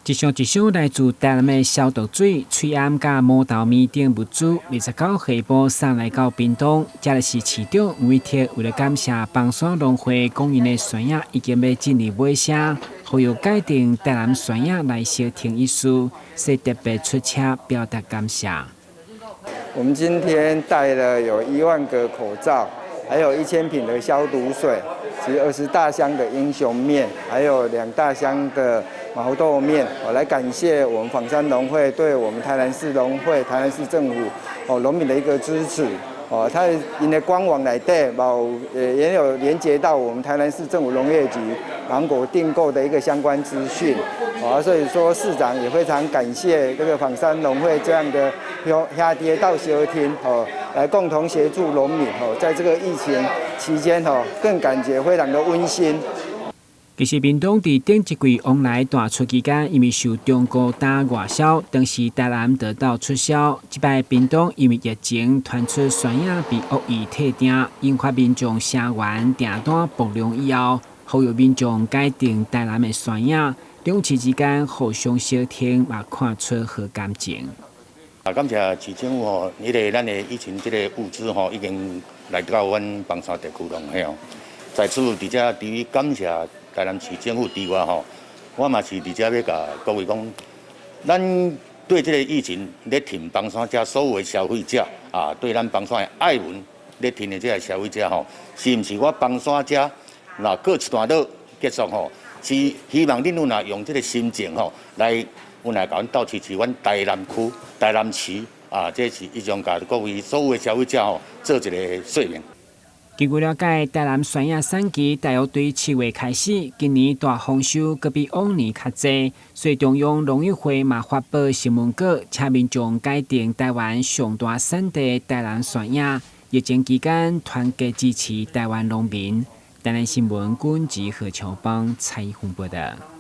一箱一箱來自台南的消毒水、喙罨佮毛豆麵等物資，29下晡送來到屏東。這就是市長吳威特為了感謝枋山農會供應的酸葉已經欲進入尾聲，呼籲改訂台南酸葉來相挺一事，所以特別出車表達感謝。我們今天帶了有1萬個口罩，還有1000瓶的消毒水，及20大箱的英雄麵，還有2大箱的毛豆麵，我來感謝我們枋山農會對我們台南市農會、台南市政府哦農民的一個支持。哦，它𪜶的官網內底，嘛也有連接到我們台南市政府農業局芒果訂購的一個相關資訊。哦，所以說市長也非常感謝這個枋山農會這樣的兄弟鬥相挺哦，來共同協助農民哦，在這個疫情期間哦，更感覺非常的溫馨。其實，屏東佇頂一季旺來大出期間，因為受中高擔外銷，當時台南得到出銷。這擺屏東因為疫情傳出酸葉被惡意退訂，引發民眾聲援訂單爆量以後，呼籲民眾改訂台南的酸葉。兩市之間互相相挺，嘛看出好感情。啊，感謝市政府吼，彼个咱的疫情這个物資吼，已經來到阮枋山地區攏吼。在此佇遮除了感謝台南市政府之外吼，我嘛是佇遮欲共各位講，咱對這个疫情咧挺枋山遮所有的消費者啊，對咱枋山的愛民咧挺的這个消費者吼，是毋是我枋山遮若過一段落結束吼，是希望恁若用這个心情吼來，阮來共阮鬥支持阮台南區、台南市啊，這是以上共各位所有的消費者吼做一个說明。根據了解，台南酸葉產期大約對7月開始，今年大豐收，閣比往年較濟，所以中央農委會嘛發布新聞稿，請民眾改訂台灣上大產地台南酸葉。疫情期間，團結支持台灣農民。台南新聞君子何秋邦採訪報道。